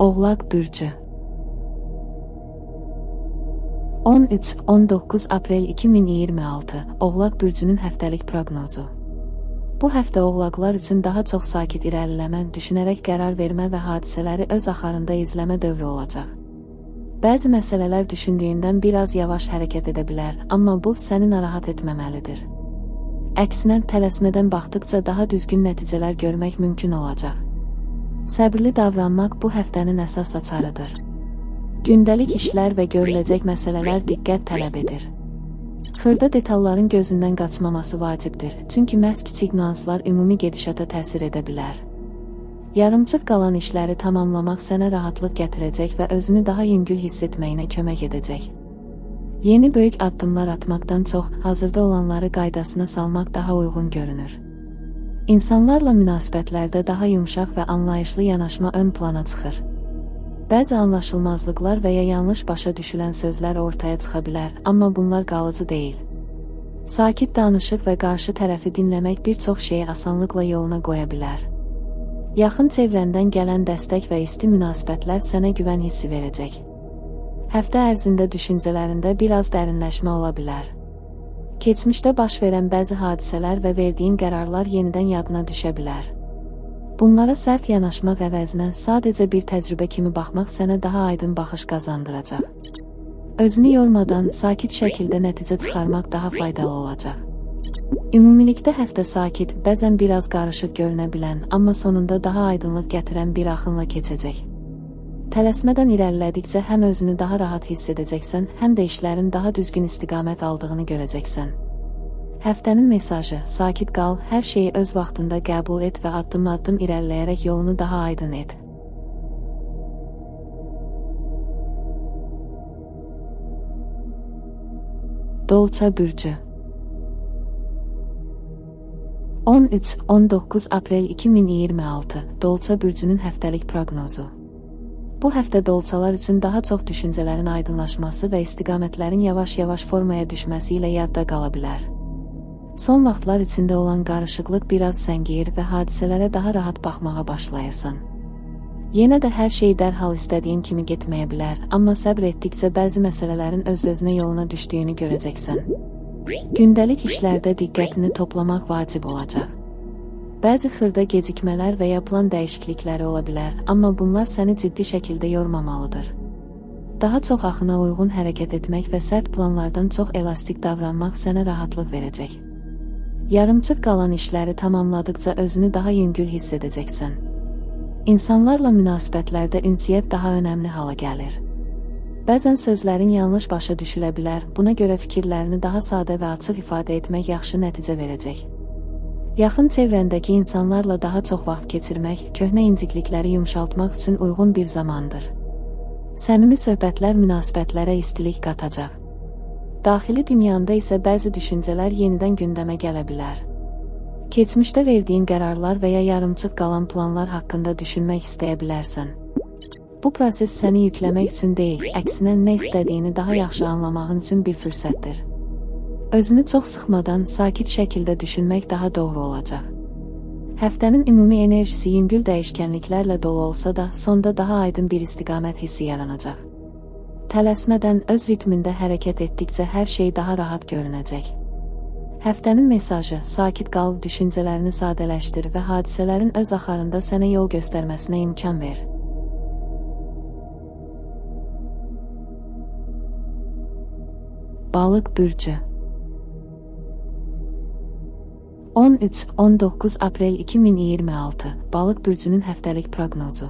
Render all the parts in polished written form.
Oğlaq bürcü. 13-19 aprel 2026 Oğlaq bürcünün həftəlik proqnozu. Bu həftə oğlaqlar üçün daha çox sakit irəliləmə, düşünərək qərar vermə və hadisələri öz axarında izləmə dövrü olacaq. Bəzi məsələlər düşündüyündən biraz yavaş hərəkət edə bilər, amma bu səni narahat etməməlidir. Əksinə, tələsmədən baxdıqca daha düzgün nəticələr görmək mümkün olacaq. Səbirli davranmaq bu həftənin əsas açarıdır. Gündəlik işlər və görüləcək məsələlər diqqət tələb edir. Xırda detalların gözündən qaçmaması vacibdir, çünki məhz kiçik nüanslar ümumi gedişata təsir edə bilər. Yarımçıq qalan işləri tamamlamaq sənə rahatlıq gətirəcək və özünü daha yüngül hiss etməyinə kömək edəcək. Yeni böyük addımlar atmaqdan çox, hazırda olanları qaydasına salmaq daha uyğun görünür. İnsanlarla münasibətlərdə daha yumşaq və anlayışlı yanaşma ön plana çıxır. Bəzi anlaşılmazlıqlar və ya yanlış başa düşülən sözlər ortaya çıxa bilər, amma bunlar qalıcı deyil. Sakit danışıq və qarşı tərəfi dinləmək bir çox şeyi asanlıqla yoluna qoya bilər. Yaxın çevrəndən gələn dəstək və isti münasibətlər sənə güvən hissi verəcək. Həftə ərzində düşüncələrində biraz dərinləşmə ola bilər. Keçmişdə baş verən bəzi hadisələr və verdiyin qərarlar yenidən yadına düşə bilər. Bunlara sərt yanaşmaq əvəzinə sadəcə bir təcrübə kimi baxmaq sənə daha aydın baxış qazandıracaq. Özünü yormadan sakit şəkildə nəticə çıxarmaq daha faydalı olacaq. Ümumilikdə həftə sakit, bəzən biraz qarışıq görünə bilən, amma sonunda daha aydınlıq gətirən bir axınla keçəcək. Tələsmədən irəlilədikcə həm özünü daha rahat hiss edəcəksən, həm də işlərin daha düzgün istiqamət aldığını görəcəksən. Həftənin mesajı: sakit qal, hər şeyi öz vaxtında qəbul et və addım-addım irəliləyərək yolunu daha aydın et. Dolça bürcü. 13-19 aprel 2026 Dolça bürcünün həftəlik proqnozu. Bu həftə dolçalar üçün daha çox düşüncələrin aydınlaşması və istiqamətlərin yavaş-yavaş formaya düşməsi ilə yadda qala bilər. Son vaxtlar içində olan qarışıqlıq biraz səngiyir və hadisələrə daha rahat baxmağa başlayırsan. Yenə də hər şey dərhal istədiyin kimi getməyə bilər, amma səbr etdikcə bəzi məsələlərin öz-özünə yoluna düşdüyünü görəcəksən. Gündəlik işlərdə diqqətini toplamaq vacib olacaq. Bəzi xırda gecikmələr və ya plan dəyişiklikləri ola bilər, amma bunlar səni ciddi şəkildə yormamalıdır. Daha çox axına uyğun hərəkət etmək və sərt planlardan çox elastik davranmaq sənə rahatlıq verəcək. Yarımçıq qalan işləri tamamladıqca özünü daha yüngül hiss edəcəksən. İnsanlarla münasibətlərdə ünsiyyət daha önəmli hala gəlir. Bəzən sözlərin yanlış başa düşülə bilər, buna görə fikirlərini daha sadə və açıq ifadə etmək yaxşı nəticə verəcək. Yaxın çevrəndəki insanlarla daha çox vaxt keçirmək, köhnə inciklikləri yumşaltmaq üçün uyğun bir zamandır. Səmimi söhbətlər münasibətlərə istilik qatacaq. Daxili dünyanda isə bəzi düşüncələr yenidən gündəmə gələ bilər. Keçmişdə verdiyin qərarlar və ya yarımçıq qalan planlar haqqında düşünmək istəyə bilərsən. Bu proses səni yükləmək üçün deyil, əksinə nə istədiyini daha yaxşı anlamağın üçün bir fürsətdir. Özünü çox sıxmadan sakit şəkildə düşünmək daha doğru olacaq. Həftənin ümumi enerjisi yüngül dəyişkənliklərlə dolu olsa da, sonda daha aydın bir istiqamət hissi yaranacaq. Tələsmədən öz ritmində hərəkət etdikcə hər şey daha rahat görünəcək. Həftənin mesajı: sakit qal, düşüncələrini sadələşdir və hadisələrin öz axarında sənə yol göstərməsinə imkan ver. Balıq bürcü. 13-19 aprel 2026 Balıq bürcünün həftəlik proqnozu.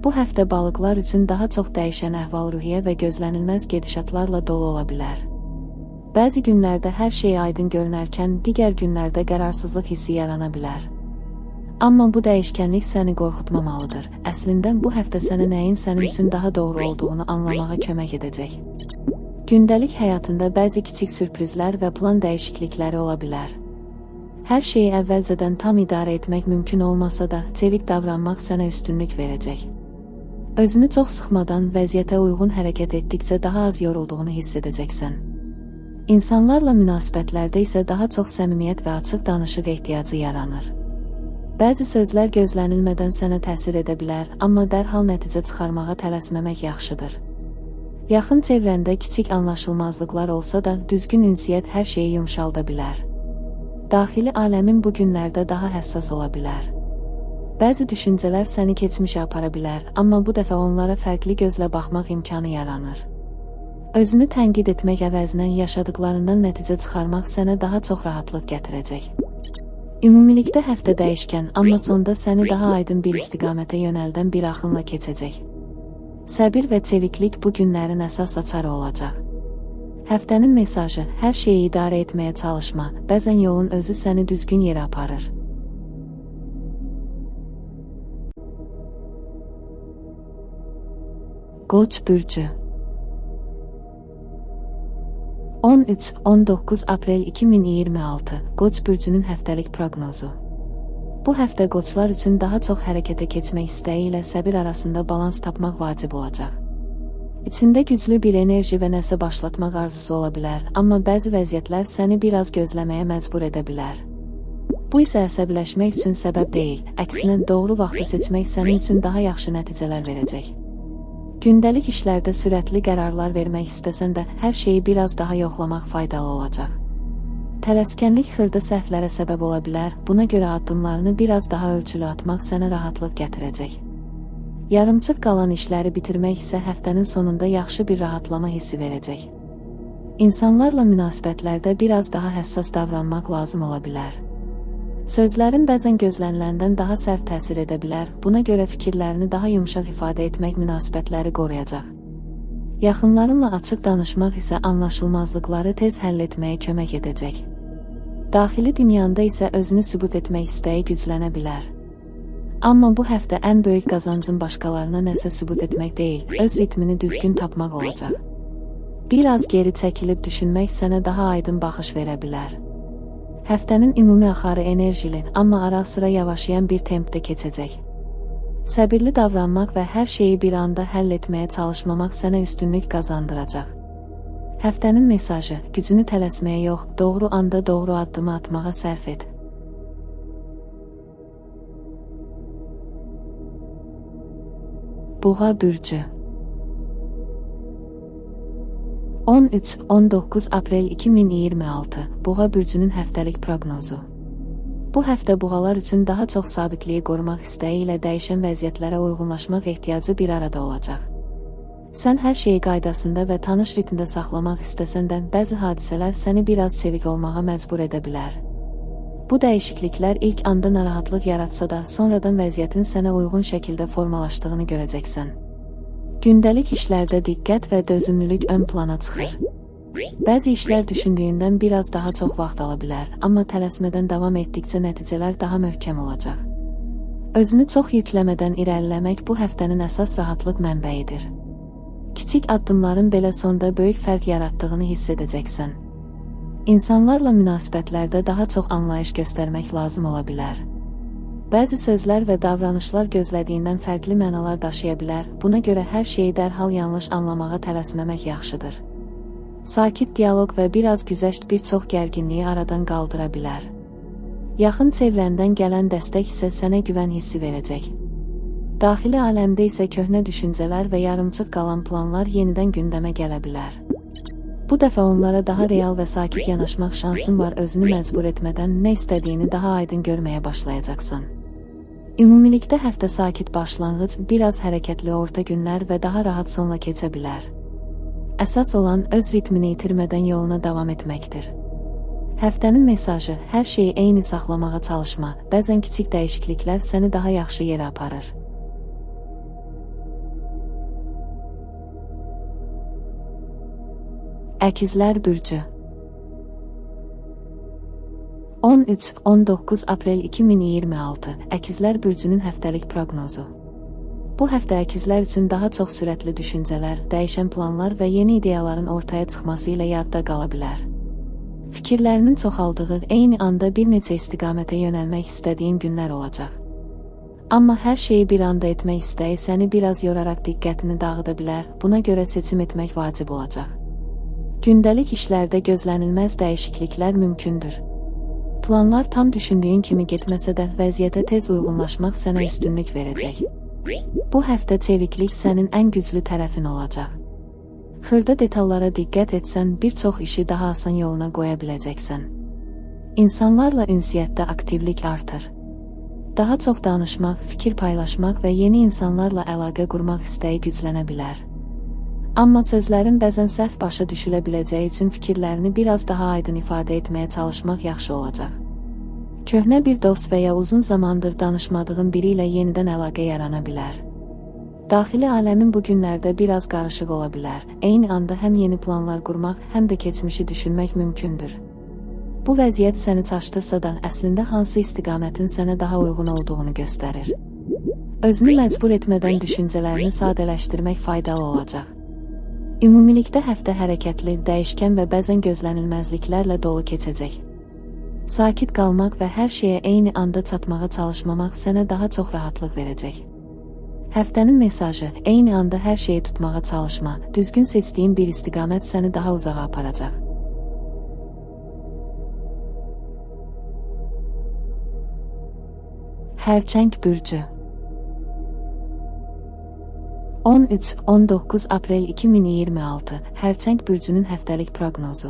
Bu həftə balıqlar üçün daha çox dəyişən əhval-ruhiyyə və gözlənilməz gedişatlarla dolu ola bilər. Bəzi günlərdə hər şey aydın görünərkən, digər günlərdə qərarsızlıq hissi yarana bilər. Amma bu dəyişkənlik səni qorxutmamalıdır. Əslində bu həftə sənə nəyin sənin üçün daha doğru olduğunu anlamağa kömək edəcək. Gündəlik həyatında bəzi kiçik sürprizlər və plan dəyişiklikləri ola bilər. Hər şeyi əvvəlcədən tam idarə etmək mümkün olmasa da, çevik davranmaq sənə üstünlük verəcək. Özünü çox sıxmadan vəziyyətə uyğun hərəkət etdikcə daha az yorulduğunu hiss edəcəksən. İnsanlarla münasibətlərdə isə daha çox səmimiyyət və açıq danışıq ehtiyacı yaranır. Bəzi sözlər gözlənilmədən sənə təsir edə bilər, amma dərhal nəticə çıxarmağa tələsməmək yaxşıdır. Yaxın çevrəndə kiçik anlaşılmazlıqlar olsa da, düzgün ünsiyyət hər şeyi yumşalda bilər. Daxili aləmin bu günlərdə daha həssas ola bilər. Bəzi düşüncələr səni keçmişə apara bilər, amma bu dəfə onlara fərqli gözlə baxmaq imkanı yaranır. Özünü tənqid etmək əvəzinə yaşadıklarından nəticə çıxarmaq sənə daha çox rahatlıq gətirəcək. Ümumilikdə həftə dəyişkən, amma sonda səni daha aydın bir istiqamətə yönəldən bir axınla keçəcək. Səbir və çeviklik bu günlərin əsas açarı olacaq. Həftənin mesajı: hər şeyi idarə etməyə çalışma, bəzən yolun özü səni düzgün yerə aparır. Qoç bürcü. 13-19 aprel 2026 Qoç bürcünün həftəlik proqnozu. Bu həftə qoçlar üçün daha çox hərəkətə keçmək istəyi ilə səbir arasında balans tapmaq vacib olacaq. İçində güclü bir enerji və nəsə başlatmaq arzusu ola bilər, amma bəzi vəziyyətlər səni biraz gözləməyə məcbur edə bilər. Bu isə əsəbləşmək üçün səbəb deyil, əksinə doğru vaxtı seçmək sənin üçün daha yaxşı nəticələr verəcək. Gündəlik işlərdə sürətli qərarlar vermək istəsən də, hər şeyi biraz daha yoxlamaq faydalı olacaq. Tələskənlik xırda səhvlərə səbəb ola bilər, buna görə addımlarını biraz daha ölçülü atmaq sənə rahatlıq gətirəcək. Yarımçıq qalan işləri bitirmək isə həftənin sonunda yaxşı bir rahatlama hissi verəcək. İnsanlarla münasibətlərdə biraz daha həssas davranmaq lazım ola bilər. Sözlərin bəzən gözləniləndən daha sərt təsir edə bilər, buna görə fikirlərini daha yumşaq ifadə etmək münasibətləri qoruyacaq. Yaxınlarınla açıq danışmaq isə anlaşılmazlıqları tez həll etməyə kömək edəcək. Daxili dünyanda isə özünü sübut etmək istəyi güclənə bilər. Amma bu həftə ən böyük qazancın başqalarına nəsə sübut etmək deyil, öz ritmini düzgün tapmaq olacaq. Biraz geri çəkilib düşünmək sənə daha aydın baxış verə bilər. Həftənin ümumi axarı enerjili, amma ara-sıra yavaşlayan bir tempdə keçəcək. Səbirli davranmaq və hər şeyi bir anda həll etməyə çalışmamaq sənə üstünlük qazandıracaq. Həftənin mesajı: gücünü tələsməyə yox, doğru anda doğru addımı atmağa sərf et. Boğa bürcü. 13-19 aprel 2026 Boğa bürcünün həftəlik proqnozu. Bu həftə boğalar üçün daha çox sabitliyi qorumaq istəyi ilə dəyişən vəziyyətlərə uyğunlaşmaq ehtiyacı bir arada olacaq. Sən hər şeyi qaydasında və tanış ritmdə saxlamaq istəsən də, bəzi hadisələr səni biraz çevik olmağa məcbur edə bilər. Bu dəyişikliklər ilk anda narahatlıq yaratsa da, sonradan vəziyyətin sənə uyğun şəkildə formalaşdığını görəcəksən. Gündəlik işlərdə diqqət və dözümlülük ön plana çıxır. Bəzi işlər düşündüyündən biraz daha çox vaxt ala bilər, amma tələsmədən davam etdikcə nəticələr daha möhkəm olacaq. Özünü çox yükləmədən irəliləmək bu həftənin əsas rahatlıq mənbəyidir. Kiçik addımların belə sonda böyük fərq yaratdığını hiss edəcəksən. İnsanlarla münasibətlərdə daha çox anlayış göstərmək lazım ola bilər. Bəzi sözlər və davranışlar gözlədiyindən fərqli mənalar daşıya bilər, buna görə hər şeyi dərhal yanlış anlamağa tələsməmək yaxşıdır. Sakit dialoq və biraz güzəşt bir çox gərginliyi aradan qaldıra bilər. Yaxın çevrəndən gələn dəstək isə sənə güvən hissi verəcək. Daxili aləmdə isə köhnə düşüncələr və yarımçıq qalan planlar yenidən gündəmə gələ bilər. Bu dəfə onlara daha real və sakit yanaşmaq şansın var, özünü məcbur etmədən nə istədiyini daha aydın görməyə başlayacaqsan. Ümumilikdə həftə sakit başlanğıc, biraz hərəkətli orta günlər və daha rahat sonla keçə bilər. Əsas olan öz ritmini itirmədən yoluna davam etməkdir. Həftənin mesajı: hər şeyi eyni saxlamağa çalışma, bəzən kiçik dəyişikliklər səni daha yaxşı yerə aparır. Əkizlər bürcü. 13-19 aprel 2026 Əkizlər bürcünün həftəlik proqnozu. Bu həftə əkizlər üçün daha çox sürətli düşüncələr, dəyişən planlar və yeni ideyaların ortaya çıxması ilə yadda qala bilər. Fikirlərinin çoxaldığı, eyni anda bir neçə istiqamətə yönəlmək istədiyin günlər olacaq. Amma hər şeyi bir anda etmək istəyi səni biraz yoraraq diqqətini dağıda bilər, buna görə seçim etmək vacib olacaq. Gündəlik işlərdə gözlənilməz dəyişikliklər mümkündür. Planlar tam düşündüyün kimi getməsə də vəziyyətə tez uyğunlaşmaq sənə üstünlük verəcək. Bu həftə çeviklik sənin ən güclü tərəfin olacaq. Xırda detallara diqqət etsən bir çox işi daha asan yoluna qoya biləcəksən. İnsanlarla ünsiyyətdə aktivlik artır. Daha çox danışmaq, fikir paylaşmaq və yeni insanlarla əlaqə qurmaq istəyi güclənə bilər. Amma sözlərin bəzən səhv başa düşülə biləcəyi üçün fikirlərini biraz daha aydın ifadə etməyə çalışmaq yaxşı olacaq. Köhnə bir dost və ya uzun zamandır danışmadığın biri ilə yenidən əlaqə yarana bilər. Daxili aləmin bu günlərdə biraz qarışıq ola bilər. Eyni anda həm yeni planlar qurmaq, həm də keçmişi düşünmək mümkündür. Bu vəziyyət səni çaşdırsa da, əslində hansı istiqamətin sənə daha uyğun olduğunu göstərir. Özünü məcbur etmədən düşüncələrini sadələşdirmək faydalı olacaq. Ümumilikdə həftə hərəkətli, dəyişkən və bəzən gözlənilməzliklərlə dolu keçəcək. Sakit qalmaq və hər şeyə eyni anda çatmağa çalışmamaq sənə daha çox rahatlıq verəcək. Həftənin mesajı: eyni anda hər şeyi tutmağa çalışma, düzgün seçdiyin bir istiqamət səni daha uzağa aparacaq. Xərçəng bürcü. 13-19 aprel 2026 Xərçəng bürcünün həftəlik proqnozu.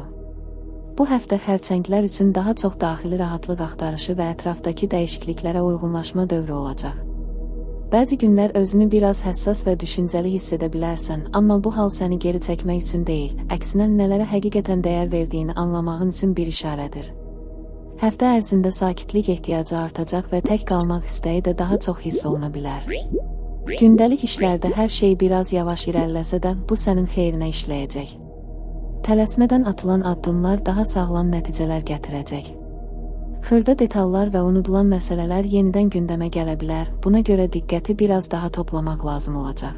Bu həftə xərçənglər üçün daha çox daxili rahatlıq axtarışı və ətrafdakı dəyişikliklərə uyğunlaşma dövrü olacaq. Bəzi günlər özünü biraz həssas və düşüncəli hiss edə bilərsən, amma bu hal səni geri çəkmək üçün deyil, əksinə nələrə həqiqətən dəyər verdiyini anlamağın üçün bir işarədir. Həftə ərzində sakitlik ehtiyacı artacaq və tək qalmaq istəyi də daha çox hiss oluna bilər. Gündəlik işlərdə hər şey biraz yavaş irəliləsə də, bu sənin xeyrinə işləyəcək. Tələsmədən atılan addımlar daha sağlam nəticələr gətirəcək. Xırda detallar və unudulan məsələlər yenidən gündəmə gələ bilər, buna görə diqqəti biraz daha toplamaq lazım olacaq.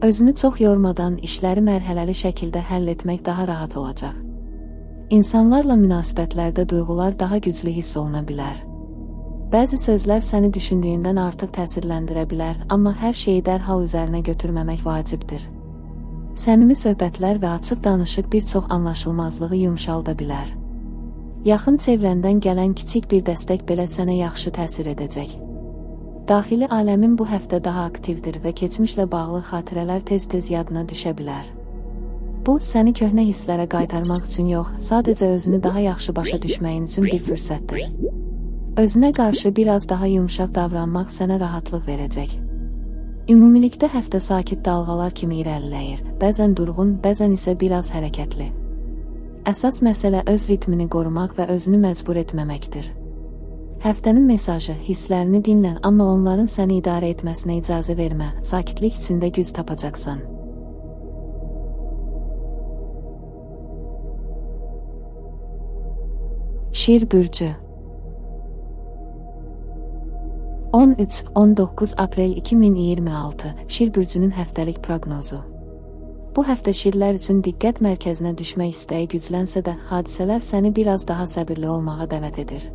Özünü çox yormadan işləri mərhələli şəkildə həll etmək daha rahat olacaq. İnsanlarla münasibətlərdə duyğular daha güclü hiss oluna bilər. Bəzi sözlər səni düşündüyündən artıq təsirləndirə bilər, amma hər şeyi dərhal üzərinə götürməmək vacibdir. Səmimi söhbətlər və açıq danışıq bir çox anlaşılmazlığı yumşalda bilər. Yaxın çevrəndən gələn kiçik bir dəstək belə sənə yaxşı təsir edəcək. Daxili aləmin bu həftə daha aktivdir və keçmişlə bağlı xatirələr tez-tez yadına düşə bilər. Bu, səni köhnə hisslərə qaytarmaq üçün yox, sadəcə özünü daha yaxşı başa düşməyin üçün bir fürsətdir. Özünə qarşı biraz daha yumşaq davranmaq sənə rahatlıq verəcək. Ümumilikdə həftə sakit dalğalar kimi irəliləyir, bəzən durğun, bəzən isə biraz hərəkətli. Əsas məsələ öz ritmini qorumaq və özünü məcbur etməməkdir. Həftənin mesajı: hisslərini dinlə, amma onların səni idarə etməsinə icazə vermə, sakitlik içində güc tapacaqsan. Şir bürcü. 13-19 aprel 2026 Şir bürcünün həftəlik proqnozu. Bu həftə şirlər üçün diqqət mərkəzinə düşmək istəyi güclənsə də, hadisələr səni biraz daha səbirli olmağa dəvət edir.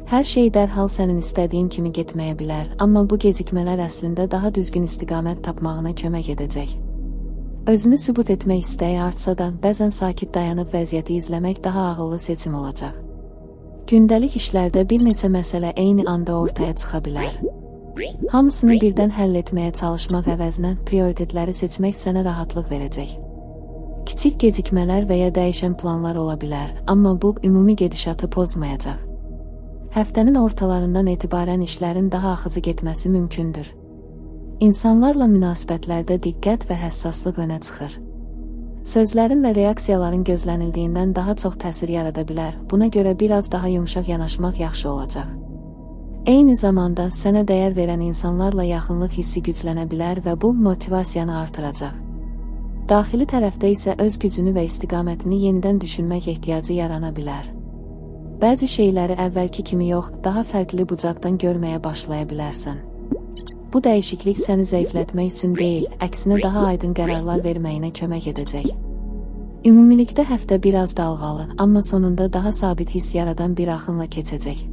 Hər şey dərhal sənin istədiyin kimi getməyə bilər, amma bu gecikmələr əslində daha düzgün istiqamət tapmağına kömək edəcək. Özünü sübut etmək istəyi artsa da, bəzən sakit dayanıb vəziyyəti izləmək daha ağıllı seçim olacaq. Gündəlik işlərdə bir neçə məsələ eyni anda ortaya çıxa bilər. Hamısını birdən həll etməyə çalışmaq əvəzinə prioritetləri seçmək sənə rahatlıq verəcək. Kiçik gecikmələr və ya dəyişən planlar ola bilər, amma bu ümumi gedişatı pozmayacaq. Həftənin ortalarından etibarən işlərin daha axıcı getməsi mümkündür. İnsanlarla münasibətlərdə diqqət və həssaslıq önə çıxır. Sözlərin və reaksiyaların gözlənildiyindən daha çox təsir yarada bilər, buna görə biraz daha yumşaq yanaşmaq yaxşı olacaq. Eyni zamanda sənə dəyər verən insanlarla yaxınlıq hissi güclənə bilər və bu motivasiyanı artıracaq. Daxili tərəfdə isə öz gücünü və istiqamətini yenidən düşünmək ehtiyacı yarana bilər. Bəzi şeyləri əvvəlki kimi yox, daha fərqli bucaqdan görməyə başlaya bilərsən. Bu dəyişiklik səni zəiflətmək üçün deyil, əksinə daha aydın qərarlar verməyinə kömək edəcək. Ümumilikdə həftə biraz dalğalı, amma sonunda daha sabit hiss yaradan bir axınla keçəcək.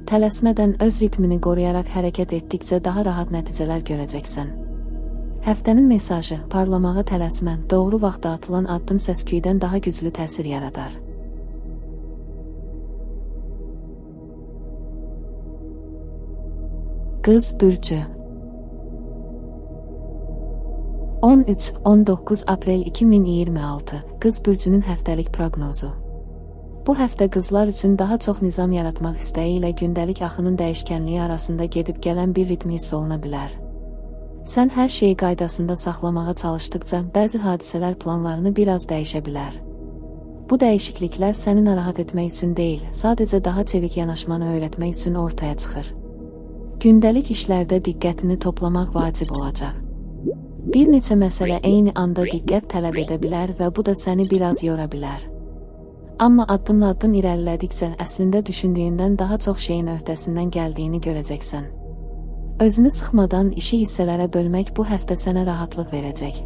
Tələsmədən öz ritmini qoruyaraq hərəkət etdikcə daha rahat nəticələr görəcəksən. Həftənin mesajı: parlamağa tələsmə, doğru vaxtda atılan addım səs-küydən daha güclü təsir yaradar. Qız bürcü. 13-19 aprel 2026 Qız bürcünün həftəlik proqnozu. Bu həftə qızlar üçün daha çox nizam yaratmaq istəyi ilə gündəlik axının dəyişkənliyi arasında gedib gələn bir ritm hiss oluna bilər. Sən hər şeyi qaydasında saxlamağa çalışdıqca bəzi hadisələr planlarını biraz dəyişə bilər. Bu dəyişikliklər səni narahat etmək üçün deyil, sadəcə daha çevik yanaşmanı öyrətmək üçün ortaya çıxır. Gündəlik işlərdə diqqətini toplamaq vacib olacaq. Bir neçə məsələ eyni anda diqqət tələb edə bilər və bu da səni biraz yora bilər. Amma addım-addım irəlilədikcə əslində düşündüyündən daha çox şeyin öhdəsindən gəldiyini görəcəksən. Özünü sıxmadan işi hissələrə bölmək bu həftə sənə rahatlıq verəcək.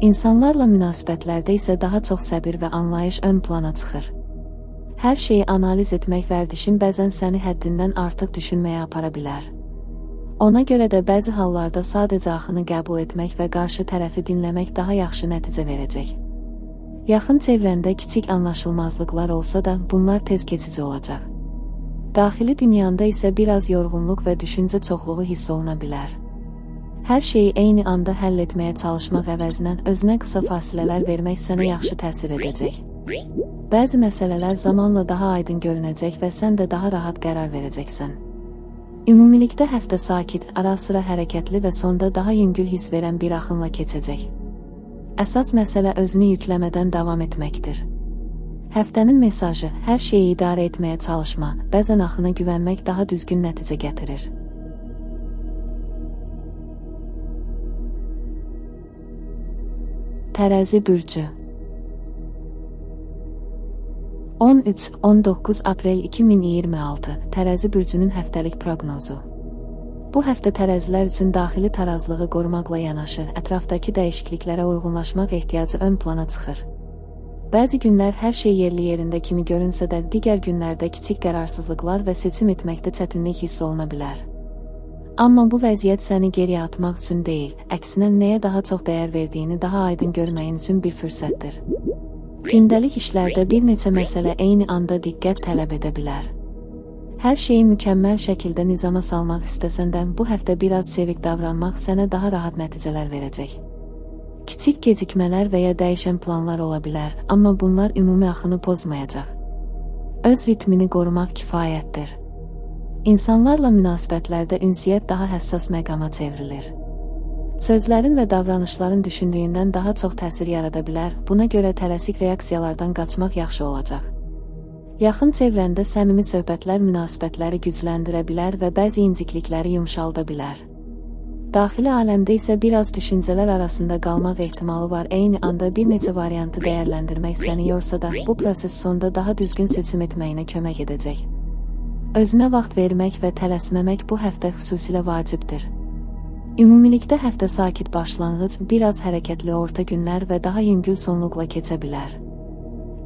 İnsanlarla münasibətlərdə isə daha çox səbir və anlayış ön plana çıxır. Hər şeyi analiz etmək vərdişin bəzən səni həddindən artıq düşünməyə apara bilər. Ona görə də bəzi hallarda sadəcə axını qəbul etmək və qarşı tərəfi dinləmək daha yaxşı nəticə verəcək. Yaxın çevrəndə kiçik anlaşılmazlıqlar olsa da, bunlar tez keçici olacaq. Daxili dünyanda isə biraz yorğunluq və düşüncə çoxluğu hiss oluna bilər. Hər şeyi eyni anda həll etməyə çalışmaq əvəzinə özünə qısa fasilələr vermək sənə yaxşı təsir edəcək. Bəzi məsələlər zamanla daha aydın görünəcək və sən də daha rahat qərar verəcəksən. Ümumilikdə həftə sakit, ara-sıra hərəkətli və sonda daha yüngül hiss verən bir axınla keçəcək. Əsas məsələ özünü yükləmədən davam etməkdir. Həftənin mesajı: hər şeyi idarə etməyə çalışma, bəzən axına güvənmək daha düzgün nəticə gətirir. Tərəzi bürcü. 13-19 aprel 2026 Tərəzi bürcünün həftəlik proqnozu. Bu həftə tərəzilər üçün daxili tarazlığı qorumaqla yanaşı, ətrafdakı dəyişikliklərə uyğunlaşmaq ehtiyacı ön plana çıxır. Bəzi günlər hər şey yerli yerində kimi görünsə də, digər günlərdə kiçik qərarsızlıqlar və seçim etməkdə çətinlik hiss oluna bilər. Amma bu vəziyyət səni geriyə atmaq üçün deyil, əksinə nəyə daha çox dəyər verdiyini daha aydın görməyin üçün bir fürsətdir. Gündəlik işlərdə bir neçə məsələ eyni anda diqqət tələb edə bilər. Hər şeyi mükəmməl şəkildə nizama salmaq istəsən də, bu həftə biraz çevik davranmaq sənə daha rahat nəticələr verəcək. Kiçik gecikmələr və ya dəyişən planlar ola bilər, amma bunlar ümumi axını pozmayacaq. Öz ritmini qorumaq kifayətdir. İnsanlarla münasibətlərdə ünsiyyət daha həssas məqama çevrilir. Sözlərin və davranışların düşündüyündən daha çox təsir yarada bilər, buna görə tələsik reaksiyalardan qaçmaq yaxşı olacaq. Yaxın çevrəndə səmimi söhbətlər münasibətləri gücləndirə bilər və bəzi inciklikləri yumşalda bilər. Daxili aləmdə isə biraz düşüncələr arasında qalmaq ehtimalı var. Eyni anda bir neçə variantı dəyərləndirmək səni yorsa da, bu proses sonda daha düzgün seçim etməyinə kömək edəcək. Özünə vaxt vermək və tələsməmək bu həftə xüsusilə vacibdir. Ümumilikdə həftə sakit başlanğıc, biraz hərəkətli orta günlər və daha yüngül sonluqla keçə bilər.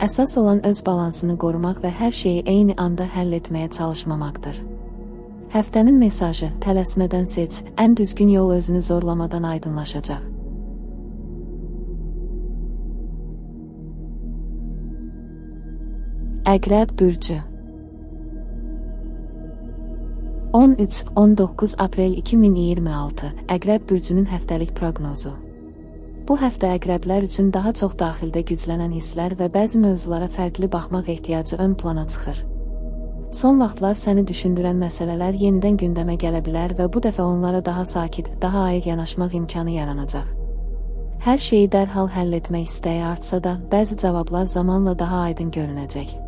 Əsas olan öz balansını qorumaq və hər şeyi eyni anda həll etməyə çalışmamaqdır. Həftənin mesajı: tələsmədən seç, ən düzgün yol özünü zorlamadan aydınlaşacaq. Əqrəb bürcü. 13-19 aprel 2026 Əqrəb bürcünün həftəlik proqnozu. Bu həftə əqrəblər üçün daha çox daxildə güclənən hisslər və bəzi mövzulara fərqli baxmaq ehtiyacı ön plana çıxır. Son vaxtlar səni düşündürən məsələlər yenidən gündəmə gələ bilər və bu dəfə onlara daha sakit, daha ayıq yanaşmaq imkanı yaranacaq. Hər şeyi dərhal həll etmək istəyi artsa da, bəzi cavablar zamanla daha aydın görünəcək.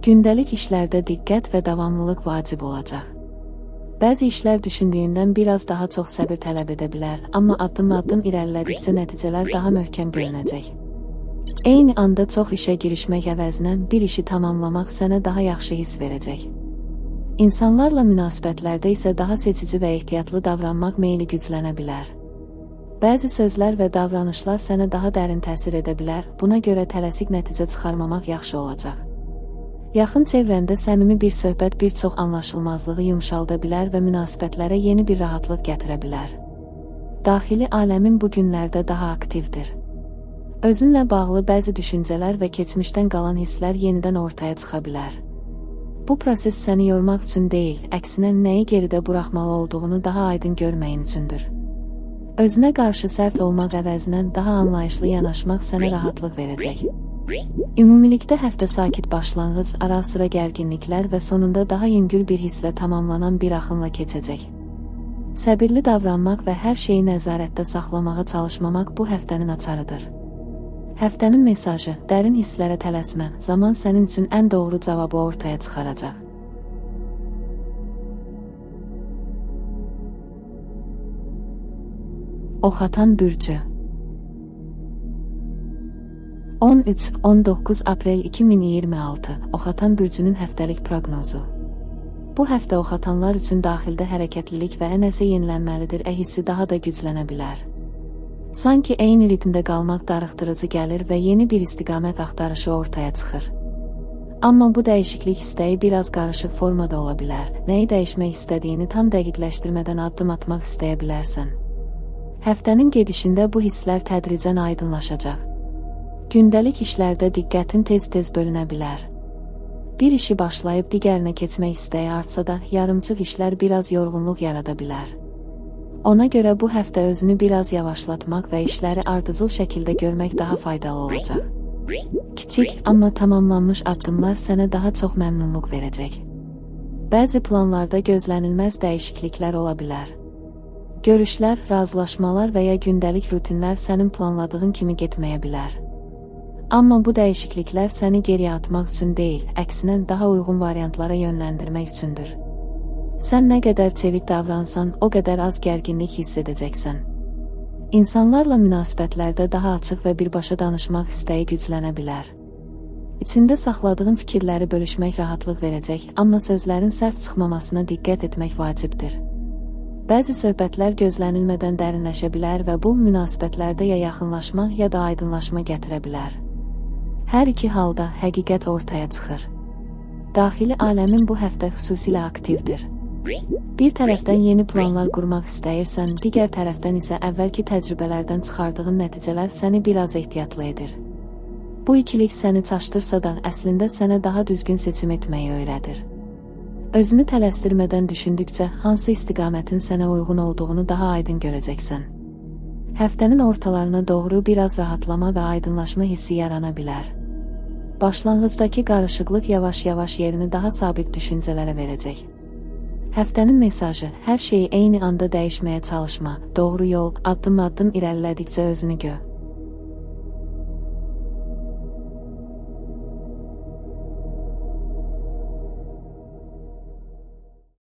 Gündəlik işlərdə diqqət və davamlılıq vacib olacaq. Bəzi işlər düşündüyündən biraz daha çox səbir tələb edə bilər, amma addım-addım irəlilədikcə nəticələr daha möhkəm görünəcək. Eyni anda çox işə girişmək əvəzinə bir işi tamamlamaq sənə daha yaxşı hiss verəcək. İnsanlarla münasibətlərdə isə daha seçici və ehtiyatlı davranmaq meyli güclənə bilər. Bəzi sözlər və davranışlar sənə daha dərin təsir edə bilər, buna görə tələsik nəticə çıxarmamaq yaxşı olacaq. Yaxın çevrəndə səmimi bir söhbət bir çox anlaşılmazlığı yumşalda bilər və münasibətlərə yeni bir rahatlıq gətirə bilər. Daxili aləmin bu günlərdə daha aktivdir. Özünlə bağlı bəzi düşüncələr və keçmişdən qalan hisslər yenidən ortaya çıxa bilər. Bu proses səni yormaq üçün deyil, əksinə nəyi geridə buraxmalı olduğunu daha aydın görməyin üçündür. Özünə qarşı sərt olmaq əvəzinə daha anlayışlı yanaşmaq sənə rahatlıq verəcək. Ümumilikdə həftə sakit başlanğıc, ara-sıra gərginliklər və sonunda daha yüngül bir hisslə tamamlanan bir axınla keçəcək. Səbirli davranmaq və hər şeyi nəzarətdə saxlamağa çalışmamaq bu həftənin açarıdır. Həftənin mesajı: dərin hisslərə tələsmə, zaman sənin üçün ən doğru cavabı ortaya çıxaracaq. Oxatan bürcü. 13-19 aprel 2026 Oxatan bürcünün həftəlik proqnozu. Bu həftə oxatanlar üçün daxildə hərəkətlilik və nəsə yenilənməlidir hissi daha da güclənə bilər. Sanki eyni ritmdə qalmaq darıxdırıcı gəlir və yeni bir istiqamət axtarışı ortaya çıxır. Amma bu dəyişiklik istəyi biraz qarışıq formada ola bilər. Nəyi dəyişmək istədiyini tam dəqiqləşdirmədən addım atmaq istəyə bilərsən. Həftənin gedişində bu hisslər tədricən aydınlaşacaq. Gündəlik işlərdə diqqətin tez-tez bölünə bilər. Bir işi başlayıb digərinə keçmək istəyi artsa da, yarımçıq işlər biraz yorğunluq yarada bilər. Ona görə bu həftə özünü biraz yavaşlatmaq və işləri ardıcıl şəkildə görmək daha faydalı olacaq. Kiçik, amma tamamlanmış addımlar sənə daha çox məmnunluq verəcək. Bəzi planlarda gözlənilməz dəyişikliklər ola bilər. Görüşlər, razılaşmalar və ya gündəlik rutinlər sənin planladığın kimi getməyə bilər. Amma bu dəyişikliklər səni geriyə atmaq üçün deyil, əksinə daha uyğun variantlara yönləndirmək üçündür. Sən nə qədər çevik davransan, o qədər az gərginlik hiss edəcəksən. İnsanlarla münasibətlərdə daha açıq və birbaşa danışmaq istəyi güclənə bilər. İçində saxladığın fikirləri bölüşmək rahatlıq verəcək, amma sözlərin sərt çıxmamasına diqqət etmək vacibdir. Bəzi söhbətlər gözlənilmədən dərinləşə bilər və bu münasibətlərdə ya yaxınlaşma, ya da aydınlaşma gətirə bilər. Hər iki halda həqiqət ortaya çıxır. Daxili aləmin bu həftə xüsusilə aktivdir. Bir tərəfdən yeni planlar qurmaq istəyirsən, digər tərəfdən isə əvvəlki təcrübələrdən çıxardığın nəticələr səni biraz ehtiyatlı edir. Bu ikilik səni çaşdırsa da, əslində sənə daha düzgün seçim etməyi öyrədir. Özünü tələsdirmədən düşündükcə, hansı istiqamətin sənə uyğun olduğunu daha aydın görəcəksən. Həftənin ortalarına doğru biraz rahatlama və aydınlaşma hissi yarana bilər. Başlanğıcdakı qarışıqlıq yavaş-yavaş yerini daha sabit düşüncələrə verəcək. Həftənin mesajı: hər şeyi eyni anda dəyişməyə çalışma, doğru yol, addım-addım irəlilədikcə özünü gör.